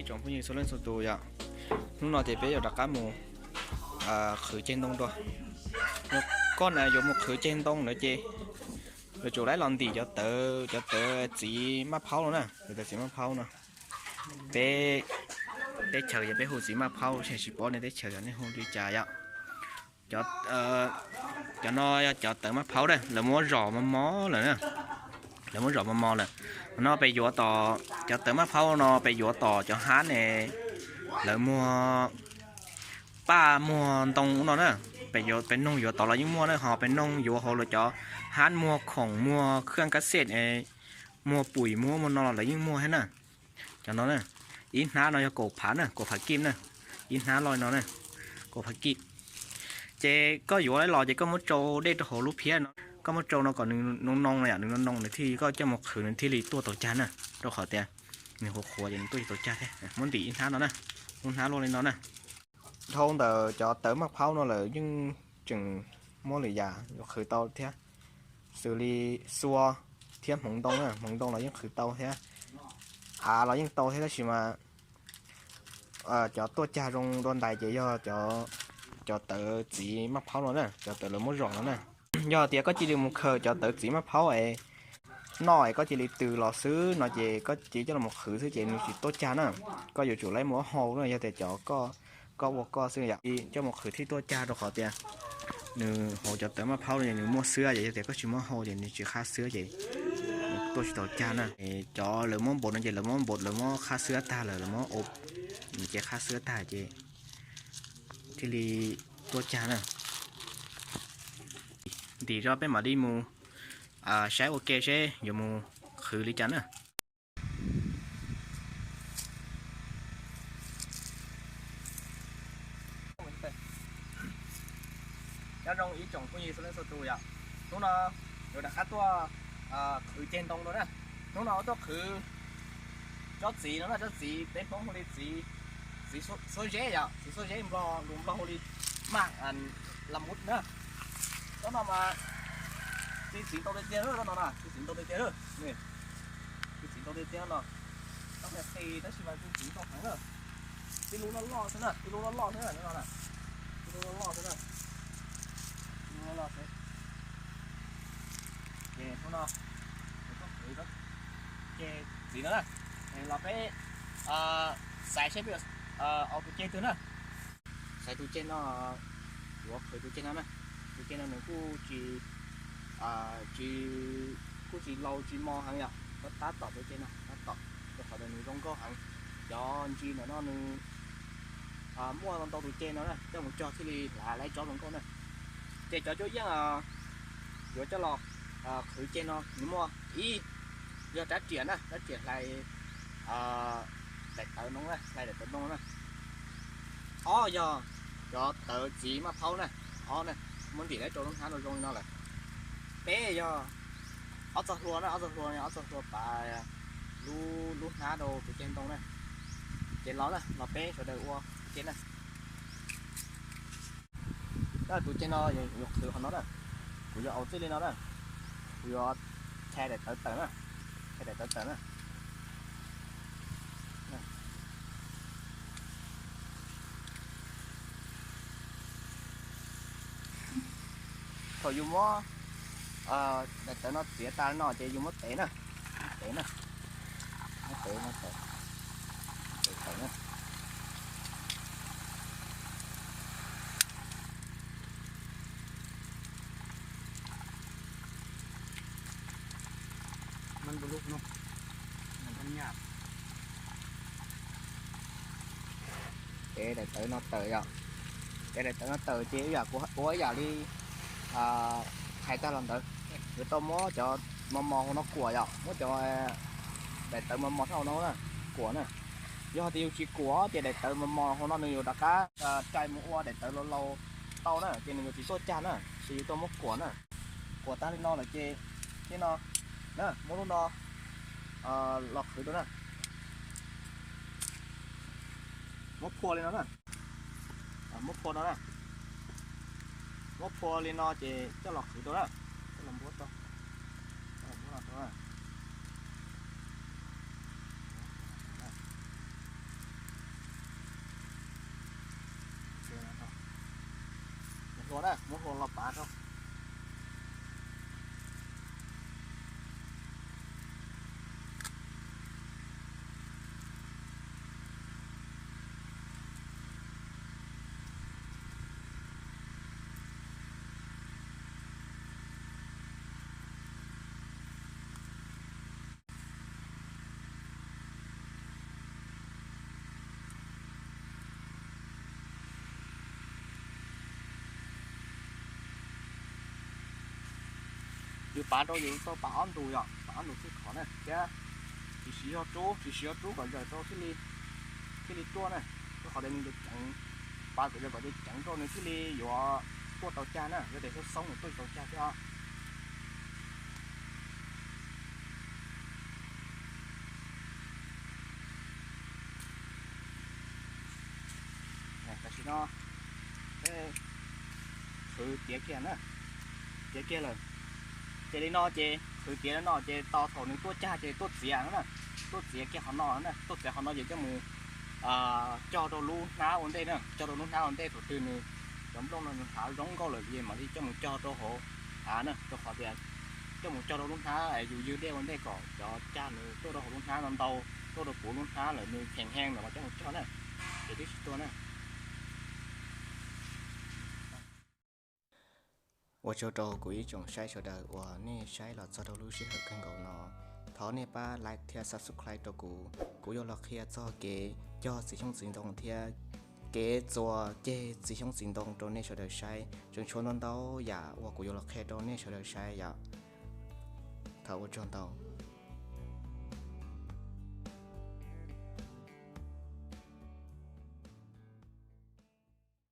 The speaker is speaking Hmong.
Tsoom phooj ywg txhua leej txhua tus yom, hnub no ces peb yuav rov qab mus qhwv ceg ntoo dua. Koj na yuav mus qhwv ceg ntoo na ces yuav tsum laib los ntim cov tawv, cov tawv txiv maj phaub no na, cov tawv txiv maj phaub no. Peb teb chaws yog peb hu txiv maj phaub, tsis paub nej teb chaws yog nej hu li cas yom. Cov no yog cov tawv maj phaub na, lawv muab zom mos mos lawm na, lawv muab zom mos mos lawm. No peb yuav tom cov tawv maj phaub no, peb yuav tom cov hab ne, lawv muag paj muag ntoo no na. Peb yuav, peb noog yuav tod los yeej muaj na, ho peb noog yuav hauv lawv cov hab muag khoom muag khaj kab xej, muag pum muag muag no los lawv yeej muag thiab na. Cov no na, ib hnab no yog kaum phav na, kaum phav kib na, ib hnab loj no na, kaum phav kib. Ces koj yuav los ces koj muab tsau dej rau hauv lub phiab no, koj muab tsau no kom nws noo noo no yom, nws noo noo nws thiaj koj coj mus qhwv nws thiaj li tuaj tau cag na, rau qhov tias nws qhuav qhuav ces nws tuaj tsis tau cag thiab. Muab ntim ib hnab no na, lub hnab luaj li no na. Dhau ntawm cov tawv maj phaub no lawm yeej tseem muab lwm yam yuav qhwv tau thiab, xws li xua thiab hmoov ntoo na, hmoov ntoo los yeej qhwv tau thiab, av los yeej tau thiab, tab sis mas cov tuaj cag zoo dua ntais ces yog cov tawv txiv maj phaub no na, cov tawv lawv muab zom no na. Yog tias koj cia li mus khaws cov tawv txiv maj phaub es noj es koj cia li tws los xwb no ces koj cia li coj los qhwv xwb ces nws tsis tuaj cag na. Koj yuav tsum laib muab hau na, yog tias cov koj ua koj xwb yom, coj mus qhwv thiaj tuaj cag, rau qhov tias nws hauv cov tawv maj phaub no nws muaj xwab, yog tias koj tsis muab hau ces nws tsis qab xwab ces nws tuaj tsis tau cag na. Cov lawv muab npaum no ces lawv muab npaum, lawv muab qab xwab tag lawm, lawv muab ua nws ces qab xwab tag ces thiaj li tuaj cag na. Ntim zog peb mam li mus saib ua ke seb yuav mus qhwv li cas na. Nyob zoo ib tsoom phooj ywg txhua leej txhua tus yom. Hnub no yuav rov qab tuaj qhwv ceg ntoo no na. Hnub no tuaj qhwv tsob txiv no na, tsob txiv peb Hmoob hu li txiv, txiv xuab zeb yom, txiv xuab zeb Nplog, lus Nplog hu li maj lam mut na. Tsob no mas txiv txiv ntau tiag tiag, tsob no na txiv txiv ntau tiag tiag, txiv txiv ntau tiag tiag no. Tsob qis tab sis mas txiv txiv ntau heev na. Txiv lub loj loj xwb na, txiv lub loj loj xwb na, txiv lub loj loj xwb na. Txiv lub loj loj xwb. Ces hnub no kuv tuaj qhwv ceg txiv no na, los peb xaiv seb peb yuav ua tus ceg twg na. Xaiv tus ceg no, yuav qhwv tus ceg no na. Tus ceg no nws kuj tsis, tsis, kuj tsis laus tsis mos heev yom, tab tom tus ceg no tab tom, rau qhov tias nws zoo nkauj heev. Cov ntsis ntawm no nws muaj ntau tus ceg no na, coj mus cog thiaj li hlav laib tsob zoo nkauj na. Ces cov cuab yeej yuav coj los qhwv ceg no nws muaj ib, yog rab riam na, rab riam hlais daim tawv no na, hlais daim tawv no na. Ob yog cov tawv txiv maj phaub na, ob na, muab ntim laib rau lub hnab no zoo li no lawm. Peb yog ob txoj hlua na, ob txoj hlua, ob txoj hlua pav lub, lub hnab rau tus ceg ntoo na. Ces los na, los peb sawv daws ua tus ceg na. Tus ceg no yuav qhwv qhov no na, kuv yuav au txij li no na, kuv yuav tha daim tawv tawm na, tha daim tawv tawm na. Thaum yus muab daim tawv no txiav tas no ces yus muab tev na, tev na, muab tev no tawm, tev tawm na. Tev daim tawv no tawm yom. Tev daim tawv no tawm ces ib yam, ua ib yam li hais tag los ntawd, yuav tau muab cov mos mos hauv no kuam yom, muab cov daim tawv mos mos hauv no na, kuam na. Yog tias yus tsis kuam ces daim tawv mos mos hauv no nws yuav rov qab rais mus ua daim tawv laus laus tau na, ces nws yuav tsis tuaj cag na, ces yus tau muab kuam na. Kuam tag li no lawm ces thiab no na, muab lub no los qhwv rau na. Muab phua li no na, muab phua no na, muab phua li no ces coj los qhwv rau na, coj los npuab rau, coj los npuab no rau na. Hlua na, muab hlua los pav rau. Yus pav rau yus tau pav ob ntus yom, pav ob ntus txij khov na thiab. Tsis siv zog rub, tsis siv zog rub kom zawm rau thiaj li, thiaj li ruaj na. Rau qhov tias nws yuav ceev, pav kom zawm kom ceev ceev rau nws thiaj li yuav tuaj tau cag na, yog tias xoob xoob nws tuaj tsis tau cag thiab os. Tam sim no qhwv tiav kiag na, tiav kiag lawm. Ces li no ces qhwv tiav li no ces tos thaum nws tuaj cag ces tuaj txiav na, tuaj txiav kiag qhov no na, tuaj txiav qhov no ces coj mus cog rau lub hnab ua ntej na, cog rau lub hnab ua ntej, thaum twg nws cov nplooj no nws hav zoo nkauj lawm ces mam li coj mus cog rau hauv av na, rau qhov tias coj mus cog rau lub hnab yus ywg dej ua ntej kom cov cag nws tuaj rau hauv lub hnab no ntau, tuaj rau puv lub hnab lawm nws kheev heev lawm mas coj mus cog na, ces twb tsis tuaj na. Ua tsaug rau kuv ib tsoom saib sawv daws uas nej saib los txog rau lub sij hawm kawg nkaus no. Thov nej pab like thiab subscribe rau kuv, kuv yuav los qhia txog kev cog txiv xyoob txiv ntoo thiab kev txua ceg txiv xyoob txiv ntoo rau nej sawv daws saib. Tseem tshuav ntau ntau yam uas kuv yuav los qhia rau nej sawv daws saib yom. Thov ua tsaug ntau.